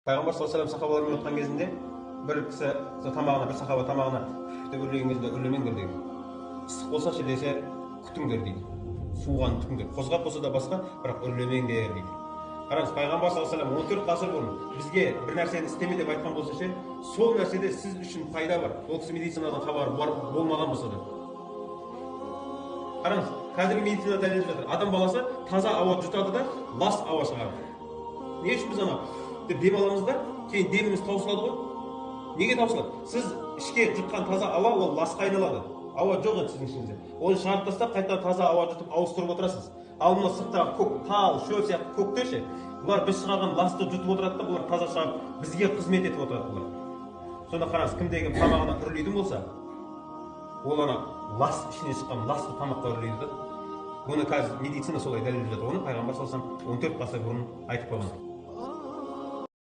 Пайғамбар саллаллаху алейхи вассалам сахабалармен отырған кезінде бір кісі тамағына, бір сахаба тамағына деп үрлеген кезінде, үрлемеңдер деген. Ыстық болса ше десе, күтіңдер дейді. Суығанын күтіңдер. Қозғап болса да басқа, бірақ үрлемеңдер дейді. Қараңыз, пайғамбар саллаллаху алейхи вассалам 14 ғасыр бұрын бізге бір нәрсені істеме деп айтқан болса ше, сол нәрседе сіз үшін пайда бар. Ол кісі медицинадан хабары бар болмаған болса да. Қараңыз, қазіргі медицина дәлелдеп жатыр. Адам баласы таза ауа жұтады да, лас ауа шығарады. Не үшін біз ана деп дем аламыз да, кейін деміміз таусылады ғой. Неге таусылады? Сіз ішке жұтқан таза ауа ол ласқа айналады. Ауа жоқ еді сіздің ішіңізде. Оны шығарып тастап, қайтадан таза ауа жұтып ауыстырып отырасыз. Ал мына сырттағы көк тал, шөп сияқты көктер ше, бұлар біз шығарған ласты жұтып отырады да, бұлар таза шығарып бізге қызмет етіп отырады бұлар. Сонда қараңыз, кімде кім тамағына үрлейтін болса, ол ана лас ішінен шыққан ласты тамаққа үрлейді да. Бұны қазір медицина солай дәлелдеп жатыр. Оны пайғамбар саллаллаху алейхи вассалам 14 ғасыр бұрын айтып қойған.